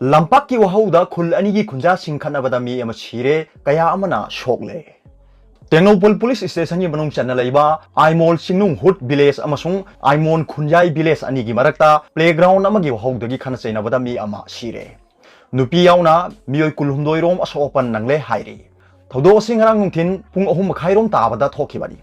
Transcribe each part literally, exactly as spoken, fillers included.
ꯂꯝꯄꯥꯛꯀꯤ ꯋꯥꯍꯧꯗ ꯈꯨꯜ ꯑꯅꯤꯒꯤ ꯈꯨꯟꯖꯥꯁꯤꯡ ꯈꯠꯅꯕꯗ ꯃꯤ ꯑꯃ ꯁꯤꯔꯦ, ꯀꯌꯥ ꯑꯃꯅ ꯁꯣꯛꯂꯦ꯫ ꯇꯦꯡꯅꯧꯄꯜ ꯄꯨꯂꯤꯁ ꯁ꯭ꯇꯦꯁꯟꯒꯤ ꯃꯅꯨꯡ ꯆꯟꯅ ꯂꯩꯕ ꯑꯥꯏꯃꯣꯜ ꯆꯤꯡꯅꯨꯡ ꯍꯨꯠ ꯚꯤꯂꯦꯖ ꯑꯃꯁꯨꯡ ꯑꯥꯏꯃꯣꯜ ꯈꯨꯟꯌꯥꯏ ꯚꯤꯂꯦꯖ ꯑꯅꯤꯒꯤ ꯃꯔꯛꯇ ꯄ꯭ꯂꯦꯒ꯭ꯔꯥꯎꯟ ꯑꯃꯒꯤ ꯋꯥꯍꯧꯗꯒꯤ ꯈꯠꯅ ꯆꯩꯅꯕꯗ ꯃꯤ ꯑꯃ ꯁꯤꯔꯦ꯫ ꯅꯨꯄꯤ ꯌꯥꯎꯅ ꯃꯤꯑꯣꯏ ꯀꯨꯟꯍꯨꯝꯗꯣꯏ ꯔꯣꯝ ꯑꯁꯣꯛ ꯑꯄꯟ ꯅꯪꯂꯦ ꯍꯥꯏꯔꯤ꯫ ꯊꯧꯗꯣꯛ ꯑꯁꯤ ꯉꯔꯥꯡ ꯅꯨꯡꯊꯤꯟ ꯄꯨꯡ ꯑꯍꯨꯝ ꯃꯈꯥꯏ ꯔꯣꯝ ꯇꯥꯕꯗ ꯊꯣꯛꯈꯤꯕꯅꯤ꯫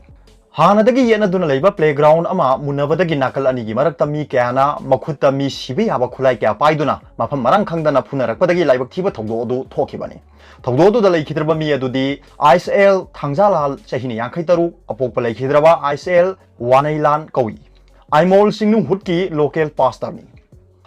ꯍꯥꯟꯅꯗꯒꯤ ꯌꯦꯠꯅꯗꯨꯅ ꯂꯩꯕ ꯄ꯭ꯂꯦꯒ꯭ꯔꯥꯎꯟ ꯑꯃ ꯃꯨꯟꯅꯕꯗꯒꯤ ꯅꯥꯀꯜ ꯑꯅꯤꯒꯤ ꯃꯔꯛꯇ ꯃꯤ ꯀꯌꯥꯅ ꯃꯈꯨꯠꯇ ꯃꯤ ꯁꯤꯕ ꯌꯥꯕ ꯈꯨꯠꯂꯥꯏ ꯀꯌꯥ ꯄꯥꯏꯗꯨꯅ ꯃꯐꯝ ꯃꯔꯥꯡ ꯈꯪꯗꯅ ꯐꯨꯅꯔꯛꯄꯗꯒꯤ ꯂꯥꯏꯕꯛ ꯊꯤꯕ ꯊꯧꯗꯣꯛ ꯑꯗꯨ ꯊꯣꯛꯈꯤꯕꯅꯤ꯫ ꯊꯧꯗꯣꯛ ꯑꯗꯨꯗ ꯂꯩꯈꯤꯗ꯭ꯔꯕ ꯃꯤ ꯑꯗꯨꯗꯤ ꯑꯥꯏꯁ ꯑꯦꯜ ꯊꯥꯡꯖꯥꯂꯥꯜ, ꯆꯍꯤꯅ ꯌꯥꯡꯈꯩ ꯇꯔꯨꯛ, ꯑꯄꯣꯛꯄ ꯂꯩꯈꯤꯗ꯭ꯔꯕ ꯑꯥꯏꯁ ꯑꯦꯜ ꯋꯥꯅꯩꯂꯥꯟ ꯀꯧꯏ꯫ ꯑꯥꯏꯃꯣꯜ ꯆꯤꯡꯅꯨꯡ ꯍꯨꯠꯀꯤ ꯂꯣꯀꯦꯜ ꯄꯥꯁꯇꯔꯅꯤ꯫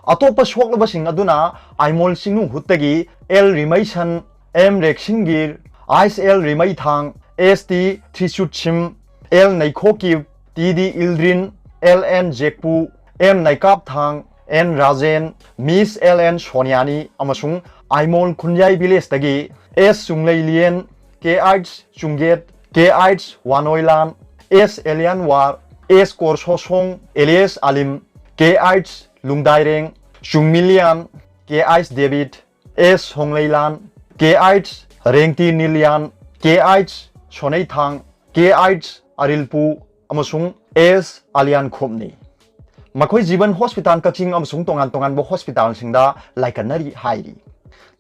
ꯑꯇꯣꯞꯄ ꯁꯣꯛꯂꯕꯁꯤꯡ ꯑꯗꯨꯅ ꯑꯥꯏꯃꯣꯜ ꯆꯤꯡꯅꯨꯡ ꯍꯨꯠꯇꯒꯤ ꯑꯦꯜ ꯔꯤꯃꯩꯁꯟ, ꯑꯦꯝ ꯔꯦꯛꯁꯤꯡꯒꯤꯔ, ꯑꯥꯏꯁ L Rimeithang, S T Thrichutsim, L Neikhokkip, T D Ildrin, L N Jekpu, M Neikapthang, N Rajen, Miss L N ꯁꯣꯅꯤꯌꯥꯅꯤ ꯑꯃꯁꯨꯡ ꯑꯥꯏꯃꯣꯜ ꯈꯨꯟꯌꯥꯏ ꯚꯤꯂꯦꯖꯇꯒꯤ S Chunglailien, K H Chungget, K H Wanoilan, S Elianwar, S Korsosong, Elias Alim, K H Lungdairen, Chungmilian, K H ꯗꯦꯕꯤꯠ, ꯑꯦꯁ ꯁꯣꯡꯂꯩꯂꯥꯟ, ꯀꯦ ꯑꯩꯆ ꯔꯦꯡꯇꯤ ꯅꯤꯂꯤꯌꯥꯟ, ꯀꯦ ꯑꯩꯆ ꯁꯣꯅꯩꯊꯥꯡ, ꯀꯦ H ꯑꯔꯤꯜꯄꯨ ꯑꯃꯁꯨꯡ ꯑꯦꯁ ꯑꯂꯤꯌꯥꯟꯈꯣꯞꯅꯤ꯫ ꯃꯈꯣꯏ ꯖꯤꯕꯟ hospital ꯀꯛꯆꯤꯡ ꯑꯃꯁꯨꯡ ꯇꯣꯉꯥꯟ ꯇꯣꯉꯥꯟꯕ ꯍꯣꯁꯄꯤꯇꯥꯜꯁꯤꯡꯗ ꯂꯥꯏꯀꯠꯅꯔꯤ ꯍꯥꯏꯔꯤ꯫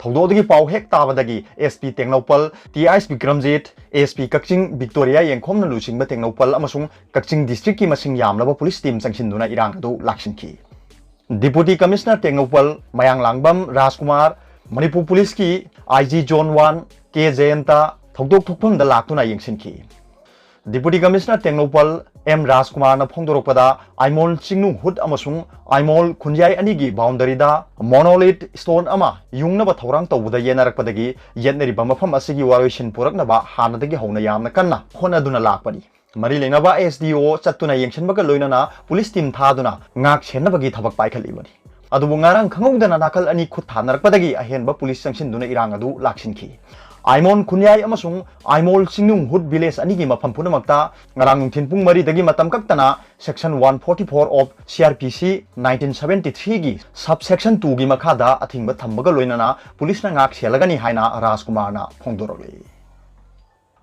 ꯊꯧꯗꯣꯛ ꯑꯗꯨꯒꯤ ꯄꯥꯎ ꯍꯦꯛ ꯇꯥꯕꯗꯒꯤ S P Tengnoupal, T H Bikramjit, S P Kakching Victoria ꯌꯦꯡꯈꯣꯝꯅ ꯂꯨꯆꯤꯡꯕ ꯇꯦꯡꯅꯧꯄꯜ ꯑꯃꯁꯨꯡ ꯀꯛꯆꯤꯡ ꯗꯤꯁꯇ꯭ꯔꯤꯛꯀꯤ ꯃꯁꯤꯡ ꯌꯥꯝꯂꯕ ꯄꯨꯂꯤꯁ ꯇꯤꯝ ꯆꯪꯁꯤꯟꯗꯨꯅ ꯏꯔꯥꯡ ꯑꯗꯨ ꯂꯥꯛꯁꯤꯟꯈꯤ꯫ ꯗꯤꯄꯨꯇꯤ ꯀꯃꯤꯁꯅꯔ ꯇꯦꯡꯅꯧꯄꯜ ꯃꯌꯥꯡꯂꯥꯡꯕꯝ ꯔꯥꯖꯀꯨꯃꯥꯔ, ꯃꯅꯤꯄꯨꯔ ꯄꯨꯂꯤꯁꯀꯤ I G zone one K Jayanta ꯊꯧꯗꯣꯛ ꯊꯣꯛꯐꯝꯗ ꯂꯥꯛꯇꯨꯅ ꯌꯦꯡꯁꯤꯟꯈꯤ꯫ ꯗꯤꯄꯨꯇꯤ ꯀꯃꯤꯁꯅꯔ ꯇꯦꯡꯅꯧꯄꯜ ꯑꯦꯝ ꯔꯥꯖꯀꯨꯃꯥꯔꯅ ꯐꯣꯡꯗꯣꯔꯛꯄꯗ, ꯑꯥꯏꯃꯣꯜ ꯆꯤꯡꯅꯨꯡ ꯍꯨꯠ ꯑꯃꯁꯨꯡ ꯑꯥꯏꯃꯣꯜ ꯈꯨꯟꯌꯥꯏ ꯑꯅꯤꯒꯤ ꯕꯥꯎꯟꯗꯔꯤꯗ ꯃꯣꯅꯣꯂꯤꯠ ꯁ꯭ꯇꯣꯟ ꯑꯃ ꯌꯨꯡꯅꯕ ꯊꯧꯔꯥꯡ ꯇꯧꯕꯗ ꯌꯦꯠꯅꯔꯛꯄꯗꯒꯤ ꯌꯦꯠꯅꯔꯤꯕ ꯃꯐꯝ ꯑꯁꯤꯒꯤ ꯋꯥꯔꯣꯏꯁꯤꯟ ꯄꯨꯔꯛꯅꯕ ꯍꯥꯟꯅꯗꯒꯤ ꯍꯧꯅ ꯌꯥꯝꯅ ꯀꯟꯅ ꯍꯣꯠꯅꯗꯨꯅ ꯂꯥꯛꯄꯅꯤ꯫ ꯃꯔꯤ ꯂꯩꯅꯕ ꯑꯦꯁ ꯗꯤ ꯑꯣ ꯆꯠꯇꯨꯅ ꯌꯦꯡꯁꯤꯟꯕꯒ ꯂꯣꯏꯅꯅ ꯄꯨꯂꯤꯁ ꯇꯤꯝ ꯊꯥꯗꯨꯅ ꯉꯥꯛ ꯁꯦꯟꯅꯕꯒꯤ ꯊꯕꯛ ꯄꯥꯏꯈꯠꯂꯤꯕꯅꯤ꯫ ꯑꯗꯨꯕꯨ ꯉꯔꯥꯡ ꯈꯪꯍꯧꯗꯅ ꯅꯥꯀꯜ ꯑꯅꯤ ꯈꯨꯠ ꯊꯥꯅꯔꯛꯄꯗꯒꯤ ꯑꯍꯦꯟꯕ ꯄꯨꯂꯤꯁ ꯆꯪꯁꯤꯟꯗꯨꯅ ꯏꯔꯥꯡ ꯑꯗꯨ ꯂꯥꯛꯁꯤꯟꯈꯤ꯫ ꯑꯥꯏꯃꯣꯟ ꯈꯨꯟꯌꯥꯏ ꯑꯃꯁꯨꯡ ꯑꯥꯏꯃꯣꯜ ꯆꯤꯡꯅꯨꯡ ꯍꯨꯠ ꯚꯤꯂꯦꯖ ꯑꯅꯤꯒꯤ ꯃꯐꯝ ꯄꯨꯝꯅꯃꯛꯇ ꯉꯔꯥꯡ ꯅꯨꯡꯊꯤꯜ ꯄꯨꯡ ꯃꯔꯤꯗꯒꯤ ꯃꯇꯝ ꯀꯛꯇꯅ Section one forty-four of C R P C nineteen seventy-three ꯒꯤ subsection two ꯒꯤ ꯃꯈꯥꯗ ꯑꯊꯤꯡꯕ ꯊꯝꯕꯒ ꯂꯣꯏꯅꯅ ꯄꯨꯂꯤꯁꯅ ꯉꯥꯛ ꯁꯦꯜꯂꯒꯅꯤ ꯍꯥꯏꯅ ꯔꯥꯖꯀꯨꯃꯥꯔꯅ ꯐꯣꯡꯗꯣꯔꯛꯂꯤ꯫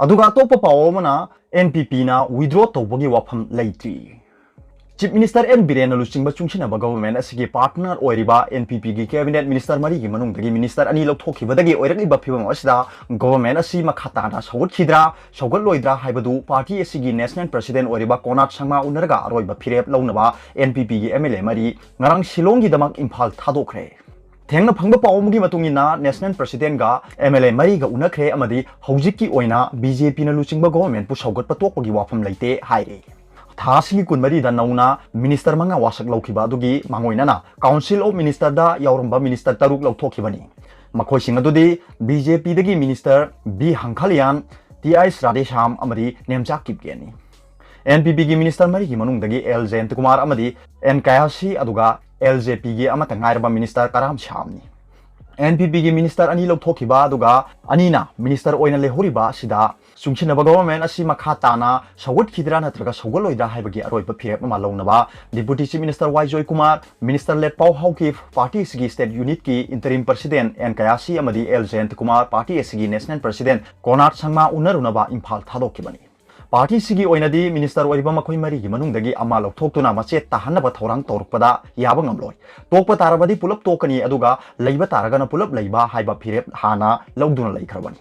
ꯑꯗꯨꯒ ꯑꯇꯣꯞꯄ ꯄꯥꯎ ꯑꯃꯅ, N P P ꯅ withdraw ꯇꯧꯕꯒꯤ ꯋꯥꯐꯝ ꯂꯩꯇ꯭ꯔꯤ꯫ Chief Minister N ꯕꯤꯔꯦꯟꯅ ꯂꯨꯆꯤꯡꯕ ꯆꯨꯡꯁꯤꯟꯅꯕ government ꯑꯁꯤꯒꯤ partner ꯑꯣꯏꯔꯤꯕ N P P ꯒꯤ cabinet minister ꯃꯔꯤꯒꯤ ꯃꯅꯨꯡꯗꯒꯤ minister ꯑꯅꯤ ꯂꯧꯊꯣꯛꯈꯤꯕꯗꯒꯤ ꯑꯣꯏꯔꯛꯂꯤꯕ ꯐꯤꯕꯝ ꯑꯁꯤꯗ government ꯑꯁꯤ ꯃꯈꯥ ꯇꯥꯅ ꯁꯧꯒꯠꯈꯤꯗ꯭ꯔꯥ, ꯁꯧꯒꯠꯂꯣꯏꯗ꯭ꯔꯥ ꯍꯥꯏꯕꯗꯨ party ꯑꯁꯤꯒꯤ national president ꯑꯣꯏꯔꯤꯕ ꯀꯣꯅꯥꯔꯗ ꯁꯪꯃꯥ ꯎꯅꯔꯒ ꯑꯔꯣꯏꯕ ꯐꯤꯔꯦꯞ ꯂꯧꯅꯕ N P P ꯒꯤ M L A ꯃꯔꯤ ꯉꯔꯥꯡ ꯁꯤꯂꯣꯡꯒꯤꯗꯃꯛ ꯏꯝꯐꯥꯜ ꯊꯥꯗꯣꯛꯈ꯭ꯔꯦ꯫ ꯊꯦꯡꯅ ꯐꯪꯕ ꯄꯥꯎ ꯑꯃꯒꯤ ꯃꯇꯨꯡ ꯏꯟꯅ, national president ꯒ M L A ꯃꯔꯤꯒ ꯎꯅꯈ꯭ꯔꯦ ꯑꯃꯗꯤ ꯍꯧꯖꯤꯛꯀꯤ ꯑꯣꯏꯅ B J P ꯅ ꯂꯨꯆꯤꯡꯕ government ꯄꯨ ꯁꯧꯒꯠꯄ ꯇꯣꯛꯄꯒꯤ ꯋꯥꯐꯝ ꯂꯩꯇꯦ ꯍꯥꯏꯔꯤ꯫ ꯊꯥ ꯑꯁꯤꯒꯤ ꯀꯨꯟꯃꯔꯤꯗ ꯅꯧꯅ minister ꯃꯉꯥ ꯋꯥꯁꯛ ꯂꯧꯈꯤꯕ ꯑꯗꯨꯒꯤ ꯃꯥꯡꯑꯣꯏꯅꯅ Council of Minister the ꯌꯥꯎꯔꯝꯕ minister ꯇꯔꯨꯛ ꯂꯧꯊꯣꯛꯈꯤꯕꯅꯤ꯫ ꯃꯈꯣꯏꯁꯤꯡ ꯑꯗꯨꯗꯤ B J P ꯗꯒꯤ minister B ꯍꯪꯈꯥꯂꯤꯌꯥꯟ, T I Radheshyam ꯑꯃꯗꯤ ꯅꯦꯝꯆꯥ ꯀꯤꯞꯒꯦꯟꯅꯤ꯫ N P P ꯒꯤ minister ꯃꯔꯤꯒꯤ ꯃꯅꯨꯡꯗꯒꯤ L ꯖꯌꯟꯇꯀꯨꯃꯥꯔ ꯑꯃꯗꯤ N ꯀꯌꯥꯁꯤ, ꯑꯗꯨꯒ L J P ꯒꯤ ꯑꯃꯠꯇ ꯉꯥꯏꯔꯕ minister ꯀꯔꯥꯝ ꯁ꯭ꯌꯥꯝꯅꯤ꯫ N P P ꯒꯤ minister ꯑꯅꯤ ꯂꯧꯊꯣꯛꯈꯤꯕ, ꯑꯗꯨꯒ ꯑꯅꯤꯅ minister ꯑꯣꯏꯅ ꯂꯩꯍꯧꯔꯤꯕ ꯑꯁꯤꯗ ꯆꯨꯡꯁꯤꯟꯅꯕ government ꯑꯁꯤ ꯃꯈꯥ ꯇꯥꯅ ꯁꯧꯒꯠꯈꯤꯗ꯭ꯔꯥ ꯅꯠꯇ꯭ꯔꯒ ꯁꯧꯒꯠꯂꯣꯏꯗ꯭ꯔꯥ ꯍꯥꯏꯕꯒꯤ ꯑꯔꯣꯏꯕ ꯐꯤꯔꯦꯞ ꯑꯃ ꯂꯧꯅꯕ Deputy Chief Minister ꯋꯥꯏ ꯖꯣꯏꯀꯨꯃꯥꯔ, Minister ꯂꯦꯠꯄꯥꯎ ꯍꯥꯎꯀꯤꯞ, party ꯑꯁꯤꯒꯤ state unit ꯀꯤ interim president N ꯀꯌꯥꯁꯤ ꯑꯃꯗꯤ L ꯖꯌꯟꯇꯀꯨꯃꯥꯔ, party ꯑꯁꯤꯒꯤ national president ꯀꯣꯅꯥꯔꯗ ꯁꯪꯃꯥ ꯎꯅꯔꯨꯅꯕ ꯏꯝꯐꯥꯜ ꯊꯥꯗꯣꯛꯈꯤꯕꯅꯤ꯫ Party ꯑꯁꯤꯒꯤ ꯑꯣꯏꯅꯗꯤ minister ꯑꯣꯏꯔꯤꯕ ꯃꯈꯣꯏ ꯃꯔꯤꯒꯤ ꯃꯅꯨꯡꯗꯒꯤ ꯑꯃ ꯂꯧꯊꯣꯛꯇꯨꯅ ꯃꯆꯦꯠ ꯇꯥꯍꯟꯅꯕ ꯊꯧꯔꯥꯡ ꯇꯧꯔꯛꯄꯗ ꯌꯥꯕ ꯉꯝꯂꯣꯏ꯫ ꯇꯣꯛꯄ ꯇꯥꯔꯕꯗꯤ ꯄꯨꯂꯞ ꯇꯣꯛꯀꯅꯤ, ꯑꯗꯨꯒ ꯂꯩꯕ ꯇꯥꯔꯒꯅ ꯄꯨꯂꯞ ꯂꯩꯕ ꯍꯥꯏꯕ ꯐꯤꯔꯦꯞ ꯍꯥꯟꯅ ꯂꯧꯗꯨꯅ ꯂꯩꯈ꯭ꯔꯕꯅꯤ꯫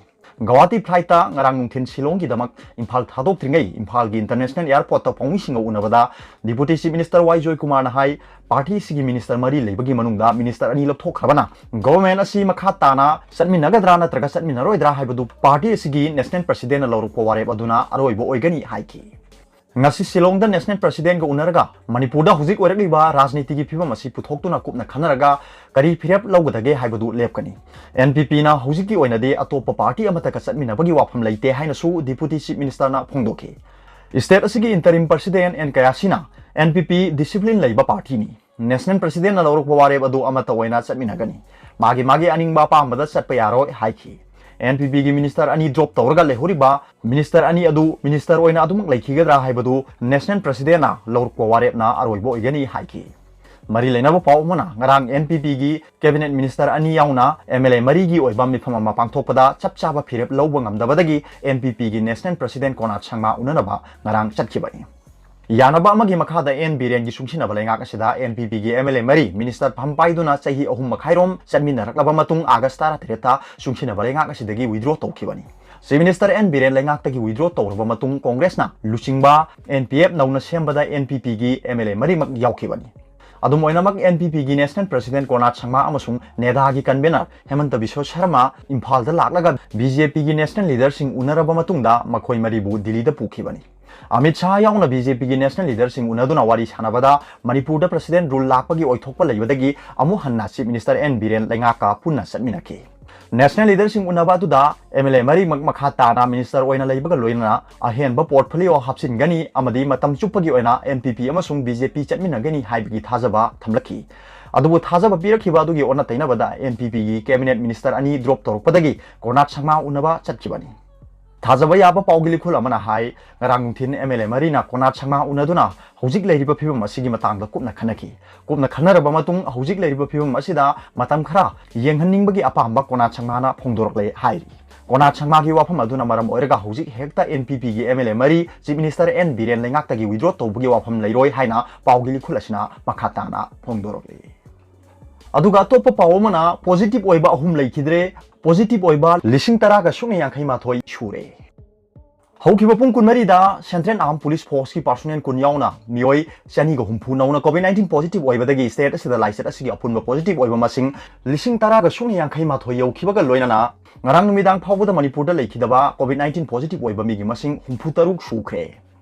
ꯒꯧꯍꯥꯇꯤ flight ꯇ ꯉꯔꯥꯡ ꯅꯨꯡꯊꯤꯜ ꯁꯤꯂꯣꯡꯒꯤꯗꯃꯛ ꯏꯝꯐꯥꯜ ꯊꯥꯗꯣꯛꯇ꯭ꯔꯤꯉꯩ ꯏꯝꯐꯥꯜꯒꯤ international airport ꯇ ꯄꯥꯎꯃꯤꯁꯤꯡꯒ ꯎꯅꯕꯗ Deputy Chief Minister ꯋꯥꯏ ꯖꯣꯏꯀꯨꯃꯥꯔꯅ ꯍꯥꯏ, party ꯑꯁꯤꯒꯤ minister ꯃꯔꯤ ꯂꯩꯕꯒꯤ ꯃꯅꯨꯡꯗ minister ꯑꯅꯤ ꯂꯧꯊꯣꯛꯈ꯭ꯔꯕꯅ government ꯑꯁꯤ ꯃꯈꯥ ꯇꯥꯅ ꯆꯠꯃꯤꯟꯅꯒꯗ꯭ꯔꯥ ꯅꯠꯇ꯭ꯔꯒ ꯆꯠꯃꯤꯟꯅꯔꯣꯏꯗ꯭ꯔꯥ ꯍꯥꯏꯕꯗꯨ party ꯑꯁꯤꯒꯤ national president ꯅ ꯂꯧꯔꯛꯄ ꯋꯥꯔꯦꯞ ꯑꯗꯨꯅ ꯑꯔꯣꯏꯕ ꯑꯣꯏꯒꯅꯤ ꯍꯥꯏꯈꯤ꯫ ꯉꯁꯤ ꯁꯤꯂꯣꯡꯗ national president ꯒ ꯎꯅꯔꯒ ꯃꯅꯤꯄꯨꯔꯗ ꯍꯧꯖꯤꯛ ꯑꯣꯏꯔꯛꯂꯤꯕ ꯔꯥꯖꯅꯤꯇꯤꯒꯤ ꯐꯤꯕꯝ ꯑꯁꯤ ꯄꯨꯊꯣꯛꯇꯨꯅ ꯀꯨꯞꯅ ꯈꯟꯅꯔꯒ ꯀꯔꯤ ꯐꯤꯔꯦꯞ ꯂꯧꯒꯗꯒꯦ ꯍꯥꯏꯕꯗꯨ ꯂꯦꯞꯀꯅꯤ꯫ N P P ꯅ ꯍꯧꯖꯤꯛꯀꯤ ꯑꯣꯏꯅꯗꯤ ꯑꯇꯣꯞꯄ party ꯑꯃꯠꯇꯒ ꯆꯠꯃꯤꯟꯅꯕꯒꯤ ꯋꯥꯐꯝ ꯂꯩꯇꯦ ꯍꯥꯏꯅꯁꯨ Deputy Chief Minister ꯅ ꯐꯣꯡꯗꯣꯛꯈꯤ꯫ State ꯑꯁꯤꯒꯤ interim president N ꯀꯌꯥꯁꯤꯅ N P P discipline ꯂꯩꯕ party ꯅꯤ꯫ National president ꯅ ꯂꯧꯔꯛꯄ ꯋꯥꯔꯦꯞ ꯑꯗꯨ ꯑꯃꯠꯇ ꯑꯣꯏꯅ ꯆꯠꯃꯤꯟꯅꯒꯅꯤ꯫ ꯃꯥꯒꯤ ꯃꯥꯒꯤ ꯑꯅꯤꯡꯕ ꯑꯄꯥꯝꯕꯗ ꯆꯠꯄ ꯌꯥꯔꯣꯏ ꯍꯥꯏꯈꯤ꯫ NPPꯒꯤ minister ꯑꯅꯤ drop ꯇꯧꯔꯒ ꯂꯩꯍꯧꯔꯤꯕ minister ꯑꯅꯤ ꯑꯗꯨ minister ꯑꯣꯏꯅ ꯑꯗꯨꯃꯛ ꯂꯩꯈꯤꯒꯗ꯭ꯔꯥ ꯍꯥꯏꯕꯗꯨ national presidentꯅ ꯂꯧꯔꯛꯄ ꯋꯥꯔꯦꯞꯅ ꯑꯔꯣꯏꯕ ꯑꯣꯏꯒꯅꯤ ꯍꯥꯏꯈꯤ꯫ ꯃꯔꯤ ꯂꯩꯅꯕ ꯄꯥꯎ ꯑꯃꯅ ꯉꯔꯥꯡ NPPꯒꯤ cabinet minister ꯑꯅꯤ ꯌꯥꯎꯅ MLA ꯃꯔꯤꯒꯤ ꯑꯣꯏꯕ ꯃꯤꯐꯝ ꯑꯃ ꯄꯥꯡꯊꯣꯛꯄꯗ ꯆꯞ ꯆꯥꯕ ꯐꯤꯔꯦꯞ ꯂꯧꯕ ꯉꯝꯗꯕꯗꯒꯤ NPPꯒꯤ national president ꯀꯣꯅꯥꯠ ꯁꯪꯃꯥ ꯎꯅꯅꯕ ꯉꯔꯥꯡ ꯆꯠꯈꯤꯕꯅꯤ꯫ ꯌꯥꯅꯕ ꯑꯃꯒꯤ ꯃꯈꯥꯗ N ꯕꯤꯔꯦꯟꯒꯤ ꯆꯨꯡꯁꯤꯟꯅꯕ ꯂꯩꯉꯥꯛ ꯑꯁꯤꯗ NPPꯒꯤ MLA ꯃꯔꯤ minister ꯐꯝ ꯄꯥꯏꯗꯨꯅ ꯆꯍꯤ ꯑꯍꯨꯝ ꯃꯈꯥꯏꯔꯣꯝ ꯆꯠꯃꯤꯟꯅꯔꯛꯂꯕ ꯃꯇꯨꯡ August ꯇꯔꯥꯇꯔꯦꯠꯇ ꯆꯨꯡꯁꯤꯟꯅꯕ ꯂꯩꯉꯥꯛ ꯑꯁꯤꯗꯒꯤ withdraw ꯇꯧꯈꯤꯕꯅꯤ꯫ Chief Minister N ꯕꯤꯔꯦꯟ ꯂꯩꯉꯥꯛꯇꯒꯤ withdraw ꯇꯧꯔꯕ ꯃꯇꯨꯡ Congressꯅ ꯂꯨꯆꯤꯡꯕ NPF ꯅꯧꯅ ꯁꯦꯝꯕꯗ NPPꯒꯤ MLA ꯃꯔꯤꯃꯛ ꯌꯥꯎꯈꯤꯕꯅꯤ꯫ ꯑꯗꯨꯝ ꯑꯣꯏꯅꯃꯛ NPPꯒꯤ national president ꯀꯣꯅꯥꯠ ꯁꯪꯃꯥ ꯑꯃꯁꯨꯡ NEDAꯒꯤ convener ꯍꯦꯃꯟꯇ ꯕꯤꯁ꯭ꯋ ꯁꯔꯃꯥ ꯏꯝꯐꯥꯜꯗ ꯂꯥꯛꯂꯒ BJPꯒꯤ national leaderꯁꯤꯡ ꯎꯅꯔꯕ ꯃꯇꯨꯡꯗ ꯃꯈꯣꯏ ꯃꯔꯤꯕꯨ ꯗꯤꯜꯂꯤꯗ ꯄꯨꯈꯤꯕꯅꯤ꯫ ꯑꯃꯤꯠ ꯁꯥꯍ ꯌꯥꯎꯅ BJPꯒꯤ national leaderꯁꯤꯡ ꯎꯅꯗꯨꯅ ꯋꯥꯔꯤ ꯁꯥꯟꯅꯕꯗ ꯃꯅꯤꯄꯨꯔꯗ president rule ꯂꯥꯛꯄꯒꯤ ꯑꯣꯏꯊꯣꯛꯄ ꯂꯩꯕꯗꯒꯤ ꯑꯃꯨꯛ ꯍꯟꯅ Chief Minister N ꯕꯤꯔꯦꯟ ꯂꯩꯉꯥꯛꯀ ꯄꯨꯟꯅ ꯆꯠꯃꯤꯟꯅꯈꯤ꯫ National leaderꯁꯤꯡ ꯎꯅꯕ ꯑꯗꯨꯗ MLA ꯃꯔꯤꯃꯛ ꯃꯈꯥ ꯇꯥꯅ minister ꯑꯣꯏꯅ ꯂꯩꯕꯒ ꯂꯣꯏꯅꯅ ꯑꯍꯦꯟꯕ portfolio ꯍꯥꯞꯆꯤꯟꯒꯅꯤ ꯑꯃꯗꯤ ꯃꯇꯝ ꯆꯨꯞꯄꯒꯤ ꯑꯣꯏꯅ NPP ꯑꯃꯁꯨꯡ BJP ꯆꯠꯃꯤꯟꯅꯒꯅꯤ ꯍꯥꯏꯕꯒꯤ ꯊꯥꯖꯕ ꯊꯝꯂꯛꯈꯤ꯫ ꯑꯗꯨꯕꯨ ꯊꯥꯖꯕ ꯄꯤꯔꯛꯈꯤꯕ ꯑꯗꯨꯒꯤ ꯑꯣꯟꯅ ꯇꯩꯅꯕꯗ NPPꯒꯤ cabinet minister ꯑꯅꯤ drop ꯇꯧꯔꯛꯄꯗꯒꯤ ꯀꯣꯅꯥꯠ ꯁꯪꯃꯥ ꯎꯅꯕ ꯆꯠꯈꯤꯕꯅꯤ꯫ ꯊꯥꯖꯕ ꯌꯥꯕ ꯄꯥꯎꯒꯤ ꯂꯤꯈꯨꯜ ꯑꯃꯅ ꯍꯥꯏ, ꯉꯔꯥꯡ ꯅꯨꯡꯊꯤꯜ MLA ꯃꯔꯤꯅ ꯀꯣꯅꯥꯠ ꯁꯪꯃꯥ ꯎꯅꯗꯨꯅ ꯍꯧꯖꯤꯛ ꯂꯩꯔꯤꯕ ꯐꯤꯕꯝ ꯑꯁꯤꯒꯤ ꯃꯇꯥꯡꯗ ꯀꯨꯞꯅ ꯈꯟꯅꯈꯤ꯫ ꯀꯨꯞꯅ ꯈꯟꯅꯔꯕ ꯃꯇꯨꯡ ꯍꯧꯖꯤꯛ ꯂꯩꯔꯤꯕ ꯐꯤꯕꯝ ꯑꯁꯤꯗ ꯃꯇꯝ ꯈꯔ ꯌꯦꯡꯍꯟꯅꯤꯡꯕꯒꯤ ꯑꯄꯥꯝꯕ ꯀꯣꯅꯥꯠ ꯁꯪꯃꯥꯅ ꯐꯣꯡꯗꯣꯔꯛꯂꯦ ꯍꯥꯏꯔꯤ꯫ ꯀꯣꯅꯥꯠ ꯁꯪꯃꯥꯒꯤ ꯋꯥꯐꯝ ꯑꯗꯨꯅ ꯃꯔꯝ ꯑꯣꯏꯔꯒ ꯍꯧꯖꯤꯛ ꯍꯦꯛꯇ NPPꯒꯤ MLA ꯃꯔꯤ Chief Minister N ꯕꯤꯔꯦꯟ ꯂꯩꯉꯥꯛꯇꯒꯤ withdraw ꯇꯧꯕꯒꯤ ꯋꯥꯐꯝ ꯂꯩꯔꯣꯏ ꯍꯥꯏꯅ ꯄꯥꯎꯒꯤ ꯂꯤꯈꯨꯜ ꯑꯁꯤꯅ ꯃꯈꯥ ꯇꯥꯅ ꯐꯣꯡꯗꯣꯔꯛꯂꯤ꯫ ꯑꯗꯨꯒ ꯑꯇꯣꯞꯄ ꯄꯥꯎ ꯑꯃꯅ positive ꯑꯣꯏꯕ ꯑꯍꯨꯝ ꯂꯩꯈꯤꯗ꯭ꯔꯦ꯫ Positive ꯑꯣꯏꯕ ꯂꯤꯁꯤꯡ ꯇꯔꯥꯒ ꯁꯨꯞꯅ ꯌꯥꯡꯈꯩ ꯃꯥꯊꯣꯏ ꯁꯨꯔꯦ꯫ ꯍꯧꯈꯤꯕ ꯄꯨꯡ ꯀꯨꯟꯃꯔꯤꯗ Central Armed Police Forceꯀꯤ personnel ꯀꯨꯟ ꯌꯥꯎꯅ ꯃꯤꯑꯣꯏ ꯆꯅꯤꯒ ꯍꯨꯝꯐꯨ ꯅꯧꯅ COVID nineteen positive ꯑꯣꯏꯕꯗꯒꯤ state ꯑꯁꯤꯗ ꯂꯥꯏꯆꯠ ꯑꯁꯤꯒꯤ ꯑꯄꯨꯟꯕ positive ꯑꯣꯏꯕ ꯃꯁꯤꯡ ꯂꯤꯁꯤꯡ ꯇꯔꯥꯒ ꯁꯨꯞꯅ ꯌꯥꯡꯈꯩ ꯃꯥꯊꯣꯏ ꯌꯧꯈꯤꯕꯒ ꯂꯣꯏꯅꯅ ꯉꯔꯥꯡ ꯅꯨꯃꯤꯗꯥꯡ ꯐꯥꯎꯕꯗ ꯃꯅꯤꯄꯨꯔꯗ ꯂꯩꯈꯤꯗꯕ COVID nineteen positive ꯑꯣꯏꯕ ꯃꯤꯒꯤ ꯃꯁꯤꯡ ꯍꯨꯝꯐꯨ ꯇꯔꯨꯛ ꯁꯨꯈ꯭ꯔꯦ꯫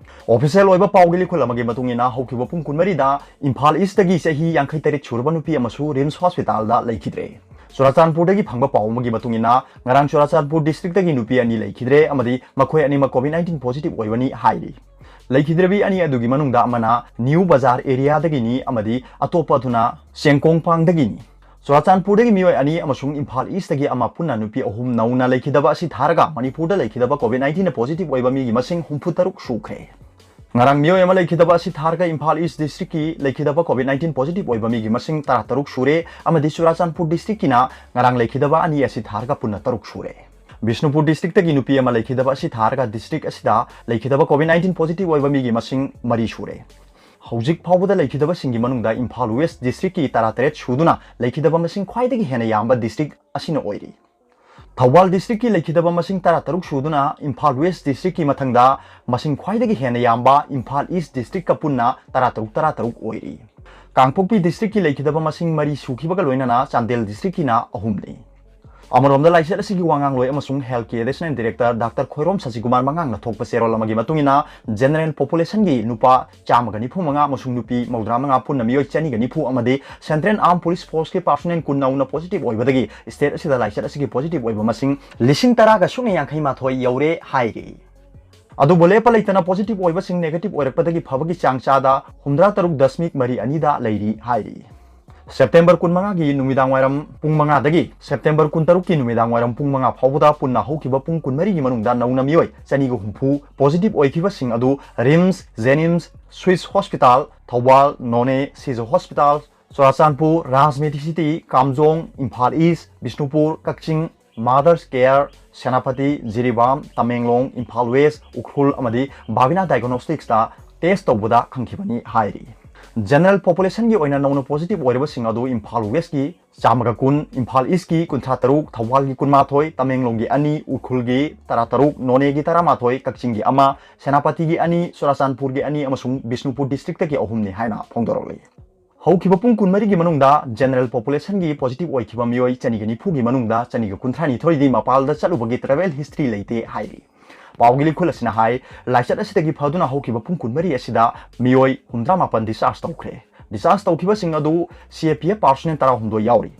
Official ꯑꯣꯏꯕ ꯄꯥꯎꯒꯤ ꯂꯤꯈꯨꯜ ꯑꯃꯒꯤ ꯃꯇꯨꯡ ꯏꯟꯅ ꯍꯧꯈꯤꯕ ꯄꯨꯡ ꯀꯨꯟꯃꯔꯤꯗ ꯏꯝꯐꯥꯜ Eastꯇꯒꯤ ꯆꯍꯤ ꯌꯥꯡꯈꯩ ꯇꯔꯦꯠ ꯁꯨꯔꯕ ꯅꯨꯄꯤ ꯑꯃꯁꯨ RIMS hospitalꯗ ꯂꯩꯈꯤꯗ꯭ꯔꯦ꯫ ꯆꯨꯔꯥꯆꯥꯟꯄꯨꯔꯗꯒꯤ ꯐꯪꯕ ꯄꯥꯎ ꯑꯃꯒꯤ ꯃꯇꯨꯡ ꯏꯟꯅ ꯉꯔꯥꯡ ꯆꯨꯔꯥꯆꯥꯟꯄꯨꯔ districtꯇꯒꯤ ꯅꯨꯄꯤ ꯑꯅꯤ ꯂꯩꯈꯤꯗ꯭ꯔꯦ ꯑꯃꯗꯤ ꯃꯈꯣꯏ ꯑꯅꯤꯃꯛ COVID nineteen positive ꯑꯣꯏꯕꯅꯤ ꯍꯥꯏꯔꯤ꯫ ꯂꯩꯈꯤꯗ꯭ꯔꯕꯤ ꯑꯅꯤ ꯑꯗꯨꯒꯤ ꯃꯅꯨꯡꯗ ꯑꯃꯅ New Bazar areaꯗꯒꯤꯅꯤ ꯑꯃꯗꯤ ꯑꯇꯣꯞꯄ ꯑꯗꯨꯅ ꯆꯦꯡꯀꯣꯡꯄꯥꯡꯗꯒꯤꯅꯤ꯫ ꯆꯨꯔꯥꯆꯥꯟꯄꯨꯔꯗꯒꯤ ꯃꯤꯑꯣꯏ ꯑꯅꯤ ꯑꯃꯁꯨꯡ ꯏꯝꯐꯥꯜ ꯏꯁꯇꯒꯤ ꯑꯃ ꯄꯨꯟꯅ ꯅꯨꯄꯤ ꯑꯍꯨꯝ ꯅꯧꯅ ꯂꯩꯈꯤꯗꯕ ꯑꯁꯤ ꯊꯥꯔꯒ ꯃꯅꯤꯄꯨꯔꯗ ꯂꯩꯈꯤꯗꯕ COVID nineteen positive ꯑꯣꯏꯕ ꯃꯤꯒꯤ ꯃꯁꯤꯡ ꯍꯨꯝꯐꯨ ꯇꯔꯨꯛ ꯁꯨꯈ꯭ꯔꯦ꯫ ꯉꯔꯥꯡ ꯃꯤꯑꯣꯏ ꯑꯃ ꯂꯩꯈꯤꯗꯕ ꯑꯁꯤ ꯊꯥꯔꯒ ꯏꯝꯐꯥꯜ ꯏꯁ ꯗꯤꯁꯇ꯭ꯔꯤꯛꯀꯤ ꯂꯩꯈꯤꯗꯕ COVID nineteen positive ꯑꯣꯏꯕ ꯃꯤꯒꯤ ꯃꯁꯤꯡ ꯇꯔꯥ ꯇꯔꯨꯛ ꯁꯨꯔꯦ ꯑꯃꯗꯤ ꯆꯨꯔꯥꯆꯥꯟꯄꯨꯔ ꯗꯤꯁꯇ꯭ꯔꯤꯛꯀꯤꯅ ꯉꯔꯥꯡ ꯂꯩꯈꯤꯗꯕ ꯑꯅꯤ ꯑꯁꯤ ꯊꯥꯔꯒ ꯄꯨꯟꯅ ꯇꯔꯨꯛ ꯁꯨꯔꯦ꯫ ꯕꯤꯁꯅꯨꯄꯨꯔ ꯗꯤꯁꯇ꯭ꯔꯤꯛꯇꯒꯤ ꯅꯨꯄꯤ ꯑꯃ ꯂꯩꯈꯤꯗꯕ ꯑꯁꯤ ꯊꯥꯔꯒ ꯗꯤꯁꯇ꯭ꯔꯤꯛ ꯑꯁꯤꯗ ꯂꯩꯈꯤꯗꯕ COVID nineteen positive ꯑꯣꯏꯕ ꯃꯤꯒꯤ ꯃꯁꯤꯡ ꯃꯔꯤ ꯁꯨꯔꯦ꯫ ꯍꯧꯖꯤꯛ ꯐꯥꯎꯕꯗ ꯂꯩꯈꯤꯗꯕꯁꯤꯡꯒꯤ ꯃꯅꯨꯡꯗ ꯏꯝꯐꯥꯜ ꯋꯦꯁ ꯗꯤꯁꯇ꯭ꯔꯤꯛꯀꯤ ꯇꯔꯥ ꯇꯔꯦꯠ ꯁꯨꯗꯨꯅ ꯂꯩꯈꯤꯗꯕ ꯃꯁꯤꯡ ꯈ꯭ꯋꯥꯏꯗꯒꯤ ꯍꯦꯟꯅ ꯌꯥꯝꯕ ꯗꯤꯁꯇ꯭ꯔꯤꯛ ꯑꯁꯤꯅ ꯑꯣꯏꯔꯤ꯫ ꯊꯧꯕꯥꯜ ꯗꯤꯁꯇ꯭ꯔꯤꯛꯀꯤ ꯂꯩꯈꯤꯗꯕ ꯃꯁꯤꯡ ꯇꯔꯥ ꯇꯔꯨꯛ ꯁꯨꯗꯨꯅ ꯏꯝꯐꯥꯜ ꯋꯦꯁ ꯗꯤꯁꯇ꯭ꯔꯤꯛꯀꯤ ꯃꯊꯪꯗ ꯃꯁꯤꯡ ꯈ꯭ꯋꯥꯏꯗꯒꯤ ꯍꯦꯟꯅ ꯌꯥꯝꯕ ꯏꯝꯐꯥꯜ ꯏꯁ ꯗꯤꯁꯇ꯭ꯔꯤꯛꯀ ꯄꯨꯟꯅ ꯇꯔꯥ ꯇꯔꯨꯛ ꯇꯔꯥ ꯇꯔꯨꯛ ꯑꯣꯏꯔꯤ꯫ ꯀꯥꯡꯄꯣꯛꯄꯤ ꯗꯤꯁꯇ꯭ꯔꯤꯛꯀꯤ ꯂꯩꯈꯤꯗꯕ ꯃꯁꯤꯡ ꯃꯔꯤ ꯁꯨꯈꯤꯕꯒ ꯂꯣꯏꯅꯅ ꯆꯥꯟꯗꯦꯜ ꯗꯤꯁꯇ꯭ꯔꯤꯛꯀꯤꯅ ꯑꯍꯨꯝꯅꯤ꯫ ꯑꯃꯔꯣꯝꯗ ꯂꯥꯏꯆꯠ ꯑꯁꯤꯒꯤ ꯋꯥꯉꯥꯡꯂꯣꯏ ꯑꯃꯁꯨꯡ ꯍꯦꯜꯊꯀꯤ ꯑꯦꯗꯤꯁꯅꯦꯜ ꯗꯤꯔꯦꯛꯇꯔ ꯗꯥꯛꯇꯔ ꯈꯣꯏꯔꯣꯝ ꯁꯁꯤꯀꯨꯃꯥꯔ ꯃꯉꯥꯡꯅ ꯊꯣꯛꯄ ꯆꯦꯔꯣꯜ ꯑꯃꯒꯤ ꯃꯇꯨꯡ ꯏꯟꯅ, ꯖꯦꯅꯔꯦꯜ ꯄꯣꯄꯨꯂꯦꯁꯟꯒꯤ ꯅꯨꯄꯥ ꯆꯥꯝꯃꯒ ꯅꯤꯐꯨ ꯃꯉꯥ ꯑꯃꯁꯨꯡ ꯅꯨꯄꯤ ꯃꯧꯗ꯭ꯔꯥ ꯃꯉꯥ ꯄꯨꯟꯅ ꯃꯤꯑꯣꯏ ꯆꯅꯤꯒ ꯅꯤꯐꯨ ꯑꯃꯗꯤ ꯁꯦꯟꯇ꯭ꯔꯦꯜ ꯑꯥꯔꯝ ꯄꯨꯂꯤꯁ ꯐꯣꯔꯁꯀꯤ ꯄꯥꯔꯁꯣꯅꯦꯜ ꯀꯨꯟ ꯅꯧꯅ ꯄꯣꯖꯤꯇꯤꯚ ꯑꯣꯏꯕꯗꯒꯤ ꯁ꯭ꯇꯦꯠ ꯑꯁꯤꯗ ꯂꯥꯏꯆꯠ ꯑꯁꯤꯒꯤ ꯄꯣꯖꯤꯇꯤꯚ ꯑꯣꯏꯕ ꯃꯁꯤꯡ ꯂꯤꯁꯤꯡ ꯇꯔꯥꯒ ꯁꯨꯞꯅ ꯌꯥꯡꯈꯩ ꯃꯥꯊꯣꯏ ꯌꯧꯔꯦ ꯍꯥꯏꯔꯤ꯫ ꯑꯗꯨꯕꯨ ꯂꯦꯞꯄ ꯂꯩꯇꯅ ꯄꯣꯖꯤꯇꯤꯚ ꯑꯣꯏꯕꯁꯤꯡ ꯅꯦꯒꯦꯇꯤꯚ ꯑꯣꯏꯔꯛꯄꯗꯒꯤ ꯐꯕꯒꯤ ꯆꯥꯡ ꯆꯥꯗ ꯍꯨꯝꯗ꯭ꯔꯥ ꯇꯔꯨꯛ ꯗꯁꯃꯤꯛ ꯃꯔꯤ ꯑꯅꯤꯗ ꯂꯩꯔꯤ ꯍꯥꯏꯔꯤ꯫ ꯁꯦꯞꯇꯦꯝꯕꯔ ꯀꯨꯟꯃꯉꯥꯒꯤ ꯅꯨꯃꯤꯗꯥꯡ ꯋꯥꯏꯔꯝ ꯄꯨꯡ ꯃꯉꯥꯗꯒꯤ ꯁꯦꯞꯇꯦꯝꯕꯔ ꯀꯨꯟꯇꯔꯨꯛꯀꯤ ꯅꯨꯃꯤꯗꯥꯡ ꯋꯥꯏꯔꯝ ꯄꯨꯡ ꯃꯉꯥ ꯐꯥꯎꯕꯗ ꯄꯨꯟꯅ ꯍꯧꯈꯤꯕ ꯄꯨꯡ ꯀꯨꯟꯃꯔꯤꯒꯤ ꯃꯅꯨꯡꯗ ꯅꯧꯅ ꯃꯤꯑꯣꯏ ꯆꯅꯤꯒ ꯍꯨꯝꯐꯨ ꯄꯣꯖꯤꯇꯤꯚ ꯑꯣꯏꯈꯤꯕꯁꯤꯡ ꯑꯗꯨ RIMS, JNIMS, Swiss hospital, Thoubal, Noney, Shija hospital, Churachandpur, Rajmedhi city, Kamjong, Imphal east, Bishnupur, Kakching, mother's care, Senapati, Jiribam, Tamenglong, Imphal west, Ukhrul ꯑꯃꯗꯤ ꯕꯥꯕꯤꯅꯥ ꯗꯥꯏꯒꯅꯣꯁꯇꯤꯛꯁꯇ ꯇꯦꯁ ꯇꯧꯕꯗ ꯈꯪꯈꯤꯕꯅꯤ ꯍꯥꯏꯔꯤ꯫ ꯖꯦꯅꯔꯦꯜ ꯄꯣꯄꯨꯂꯦꯁꯟꯒꯤ ꯑꯣꯏꯅ ꯅꯧꯅ ꯄꯣꯖꯤꯇꯤꯚ ꯑꯣꯏꯔꯕꯁꯤꯡ ꯑꯗꯨ ꯏꯝꯐꯥꯜ ꯋꯦꯁꯀꯤ ꯆꯥꯝꯃꯒ ꯀꯨꯟ, ꯏꯝꯐꯥꯜ ꯏꯁꯀꯤ ꯀꯨꯟꯊ꯭ꯔꯥ ꯇꯔꯨꯛ, ꯊꯧꯕꯥꯜꯒꯤ ꯀꯨꯟꯃꯥꯊꯣꯏ, ꯇꯃꯦꯡꯂꯣꯡꯒꯤ ꯑꯅꯤ, ꯎꯈ꯭ꯔꯨꯜꯒꯤ ꯇꯔꯥ ꯇꯔꯨꯛ, ꯅꯣꯅꯦꯒꯤ ꯇꯔꯥꯃꯥꯊꯣꯏ, ꯀꯛꯆꯤꯡꯒꯤ ꯑꯃ, ꯁꯦꯅꯥꯄꯇꯤꯒꯤ ꯑꯅꯤ, ꯆꯨꯔꯥꯆꯥꯟꯄꯨꯔꯒꯤ ꯑꯅꯤ ꯑꯃꯁꯨꯡ ꯕꯤꯁꯅꯨꯄꯨꯔ ꯗꯤꯁꯇ꯭ꯔꯤꯛꯇꯒꯤ ꯑꯍꯨꯝꯅꯤ ꯍꯥꯏꯅ ꯐꯣꯡꯗꯣꯔꯛꯂꯤ꯫ ꯍꯧꯈꯤꯕ ꯄꯨꯡ ꯀꯨꯟꯃꯔꯤꯒꯤ ꯃꯅꯨꯡꯗ ꯖꯦꯅꯔꯦꯜ ꯄꯣꯄꯨꯂꯦꯁꯟꯒꯤ ꯄꯣꯖꯤꯇꯤꯚ ꯑꯣꯏꯈꯤꯕ ꯃꯤꯑꯣꯏ ꯆꯅꯤꯒ ꯅꯤꯐꯨꯒꯤ ꯃꯅꯨꯡꯗ ꯆꯅꯤꯒ ꯀꯨꯟꯊ꯭ꯔꯥ ꯅꯤꯊꯣꯏꯗꯤ ꯃꯄꯥꯜꯗ ꯆꯠꯂꯨꯕꯒꯤ ꯇ꯭ꯔꯦꯚꯦꯜ ꯍꯤꯁꯇ꯭ꯔꯤ ꯂꯩꯇꯦ ꯍꯥꯏꯔꯤ꯫ ꯄꯥꯎꯒꯤ ꯂꯤꯈꯨꯜ ꯑꯁꯤꯅ ꯍꯥꯏ, ꯂꯥꯏꯆꯠ ꯑꯁꯤꯗꯒꯤ ꯐꯗꯨꯅ ꯍꯧꯈꯤꯕ ꯄꯨꯡ ꯀꯨꯟꯃꯔꯤ ꯑꯁꯤꯗ ꯃꯤꯑꯣꯏ ꯍꯨꯝꯗ꯭ꯔꯥ ꯃꯥꯄꯟ ꯗꯤꯁꯆꯥꯔꯖ ꯇꯧꯈ꯭ꯔꯦ꯫ ꯗꯤꯁꯆꯥꯔꯖ ꯇꯧꯈꯤꯕꯁꯤꯡ ꯑꯗꯨ ꯁꯤ ꯑꯦ ꯄꯤ ꯑꯦꯐ ꯄꯥꯔꯁꯣꯅꯦꯜ ꯇꯔꯥꯍꯨꯝꯗꯣꯏ ꯌꯥꯎꯔꯤ꯫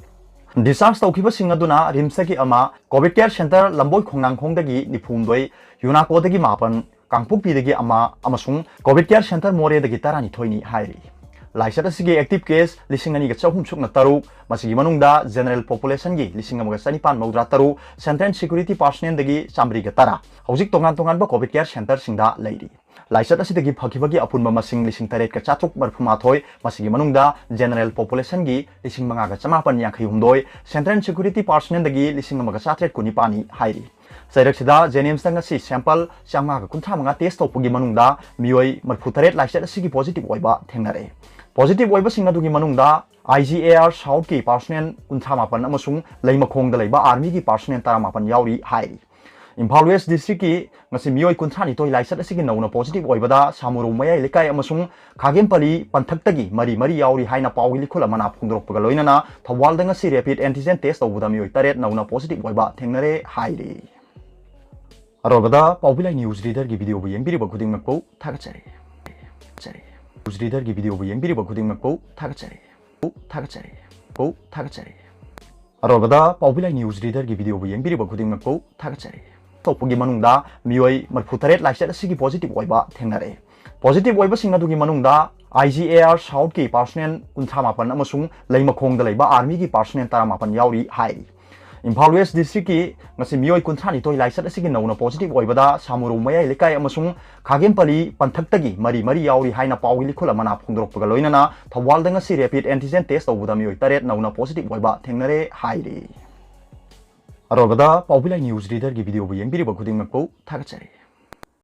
ꯗꯤꯁꯆꯥꯔꯖ ꯇꯧꯈꯤꯕꯁꯤꯡ ꯑꯗꯨꯅ ꯔꯤꯝꯁꯇꯒꯤ ꯑꯃ, ꯀꯣꯚꯤꯗ ꯀꯦꯌꯔ ꯁꯦꯟꯇꯔ ꯂꯝꯕꯣꯏ ꯈꯣꯡꯅꯥꯡꯈꯣꯡꯗꯒꯤ ꯅꯤꯐꯨꯍꯨꯝꯗꯣꯏ, ꯌꯨꯅꯥꯀꯣꯗꯒꯤ ꯃꯥꯄꯟ, ꯀꯥꯡꯄꯣꯛꯄꯤꯗꯒꯤ ꯑꯃ ꯑꯃꯁꯨꯡ ꯀꯣꯚꯤꯗ ꯀꯦꯌꯔ ꯁꯦꯟꯇꯔ ꯃꯣꯔꯦꯗꯒꯤ ꯇꯔꯥꯅꯤꯊꯣꯏꯅꯤ ꯍꯥꯏꯔꯤ꯫ ꯂꯥꯏꯆꯠ ꯑꯁꯤꯒꯤ active case ꯂꯤꯁꯤꯡ ꯑꯅꯤꯒ ꯆꯍꯨꯝ ꯁꯨꯞꯅ ꯇꯔꯨꯛ, ꯃꯁꯤꯒꯤ ꯃꯅꯨꯡꯗ general populationꯒꯤ ꯂꯤꯁꯤꯡ ꯑꯃꯒ ꯆꯅꯤꯄꯥꯟ ꯃꯧꯗ꯭ꯔꯥ ꯇꯔꯨꯛ, Central Security Personnelꯗꯒꯤ ꯆꯥꯃꯔꯤꯒ ꯇꯔꯥ꯫ ꯍꯧꯖꯤꯛ ꯇꯣꯉꯥꯟ ꯇꯣꯉꯥꯟꯕ COVID care centreꯁꯤꯡꯗ ꯂꯩꯔꯤ꯫ ꯂꯥꯏꯆꯠ ꯑꯁꯤꯗꯒꯤ ꯐꯈꯤꯕꯒꯤ ꯑꯄꯨꯟꯕ ꯃꯁꯤꯡ ꯂꯤꯁꯤꯡ ꯇꯔꯦꯠꯀ ꯆꯥꯇ꯭ꯔꯨꯛ ꯃꯔꯤꯐꯨ ꯃꯥꯊꯣꯏ, ꯃꯁꯤꯒꯤ ꯃꯅꯨꯡꯗ general populationꯒꯤ ꯂꯤꯁꯤꯡ ꯃꯉꯥꯒ ꯆꯃꯥꯄꯟ ꯌꯥꯡꯈꯩ ꯍꯨꯝꯗꯣꯏ, Central Security Personnelꯗꯒꯤ ꯂꯤꯁꯤꯡ ꯑꯃꯒ ꯆꯥꯇ꯭ꯔꯦꯠ ꯀꯨꯟꯅꯤꯄꯥꯟꯅꯤ ꯍꯥꯏꯔꯤ꯫ ꯆꯩꯔꯛꯁꯤꯗ JNIMSꯇ ꯉꯁꯤ sample ꯆꯥꯝꯃꯉꯥꯒ ꯀꯨꯟꯊ꯭ꯔꯥ ꯃꯉꯥ test ꯇꯧꯕꯒꯤ ꯃꯅꯨꯡꯗ ꯃꯤꯑꯣꯏ ꯃꯔꯤꯐꯨ ꯇꯔꯦꯠ ꯂꯥꯏꯆꯠ ꯑꯁꯤꯒꯤ positive ꯑꯣꯏꯕ ꯊꯦꯡꯅꯔꯦ꯫ Positive ꯑꯣꯏꯕꯁꯤꯡ ꯑꯗꯨꯒꯤ ꯃꯅꯨꯡꯗ IGAR Southꯀꯤ personnel ꯀꯨꯟꯊ꯭ꯔꯥ ꯃꯥꯄꯟ ꯑꯃꯁꯨꯡ ꯂꯩꯃꯈꯣꯡꯗ ꯂꯩꯕ Armyꯒꯤ personnel ꯇꯔꯥꯃꯥꯄꯟ ꯌꯥꯎꯔꯤ ꯍꯥꯏꯔꯤ꯫ ꯏꯝꯐꯥꯜ West Districtꯀꯤ ꯉꯁꯤ ꯃꯤꯑꯣꯏ ꯀꯨꯟꯊ꯭ꯔꯥꯅꯤꯊꯣꯏ ꯂꯥꯏꯆꯠ ꯑꯁꯤꯒꯤ ꯅꯧꯅ positive ꯑꯣꯏꯕꯗ ꯁꯥꯃꯨꯔꯧ ꯃꯌꯥꯏ ꯂꯩꯀꯥꯏ ꯑꯃꯁꯨꯡ ꯈꯥꯒꯦꯝꯄꯜꯂꯤ ꯄꯟꯊꯛꯇꯒꯤ ꯃꯔꯤ ꯃꯔꯤ ꯌꯥꯎꯔꯤ ꯍꯥꯏꯅ ꯄꯥꯎꯒꯤ ꯂꯤꯈꯨꯜ ꯑꯃꯅ ꯐꯣꯡꯗꯣꯔꯛꯄꯒ ꯂꯣꯏꯅꯅ ꯊꯧꯕꯥꯜꯗ ꯉꯁꯤ rapid antigen test ꯇꯧꯕꯗ ꯃꯤꯑꯣꯏ ꯇꯔꯦꯠ ꯅꯧꯅ positive ꯑꯣꯏꯕ ꯊꯦꯡꯅꯔꯦ ꯍꯥꯏꯔꯤ꯫ ꯑꯔꯣꯏꯕꯗ ꯄꯥꯎꯕꯤꯂꯥꯏ News Readerꯒꯤ videoꯕꯨ ꯌꯦꯡꯕꯤꯔꯤꯕ ꯈꯨꯗꯤꯡꯃꯛꯄꯨ ꯊꯥꯒꯠꯆꯔꯤ꯫ ꯊꯥꯒꯠꯆꯔꯤ꯫ News Readerꯒꯤ videoꯕꯨ ꯌꯦꯡꯕꯤꯔꯤꯕ ꯈꯨꯗꯤꯡꯃꯛꯄꯨ ꯊꯥꯒꯠꯆꯔꯤ꯫ ꯊꯥꯒꯠꯆꯔꯤ꯫ ꯊꯥꯒꯠꯆꯔꯤ꯫ ꯑꯔꯣꯏꯕꯗ ꯄꯥꯎꯕꯤꯂꯥꯏ News Readerꯒꯤ videoꯕꯨ ꯌꯦꯡꯕꯤꯔꯤꯕ ꯈꯨꯗꯤꯡꯃꯛꯄꯨ ꯊꯥꯒꯠꯆꯔꯤ꯫ ꯊꯣꯛꯄꯒꯤ ꯃꯅꯨꯡꯗ ꯃꯤꯑꯣꯏ ꯃꯔꯤꯐꯨ ꯇꯔꯦꯠ ꯂꯥꯏꯆꯠ ꯑꯁꯤꯒꯤ positive ꯑꯣꯏꯕ ꯊꯦꯡꯅꯔꯦ꯫ Positive ꯑꯣꯏꯕꯁꯤꯡ ꯑꯗꯨꯒꯤ ꯃꯅꯨꯡꯗ IGAR Southꯀꯤ personnel ꯀꯨꯟꯊ꯭ꯔꯥ ꯃꯥꯄꯟ ꯑꯃꯁꯨꯡ ꯂꯩꯃꯈꯣꯡꯗ ꯂꯩꯕ Armyꯒꯤ personnel ꯇꯔꯥꯃꯥꯄꯟ ꯌꯥꯎꯔꯤ ꯍꯥꯏꯔꯤ꯫ ꯏꯝꯐꯥꯜ West Districtꯀꯤ ꯉꯁꯤ ꯃꯤꯑꯣꯏ ꯀꯨꯟꯊ꯭ꯔꯥꯅꯤꯊꯣꯏ ꯂꯥꯏꯆꯠ ꯑꯁꯤꯒꯤ ꯅꯧꯅ positive ꯑꯣꯏꯕꯗ ꯁꯥꯃꯨꯔꯧ ꯃꯌꯥꯏ ꯂꯩꯀꯥꯏ ꯑꯃꯁꯨꯡ ꯈꯥꯒꯦꯝꯄꯜꯂꯤ ꯄꯟꯊꯛꯇꯒꯤ ꯃꯔꯤ ꯃꯔꯤ ꯌꯥꯎꯔꯤ ꯍꯥꯏꯅ ꯄꯥꯎꯒꯤ ꯂꯤꯈꯨꯜ ꯑꯃꯅ ꯐꯣꯡꯗꯣꯔꯛꯄꯒ ꯂꯣꯏꯅꯅ ꯊꯧꯕꯥꯜꯗ ꯉꯁꯤ rapid antigen test ꯇꯧꯕꯗ ꯃꯤꯑꯣꯏ ꯇꯔꯦꯠ ꯅꯧꯅ positive ꯑꯣꯏꯕ ꯊꯦꯡꯅꯔꯦ ꯍꯥꯏꯔꯤ꯫ ꯑꯔꯣꯏꯕꯗ ꯄꯥꯎꯕꯤꯂꯥꯏ News Readerꯒꯤ videoꯕꯨ ꯌꯦꯡꯕꯤꯔꯤꯕ ꯈꯨꯗꯤꯡꯃꯛꯄꯨ ꯊꯥꯒꯠꯆꯔꯤ꯫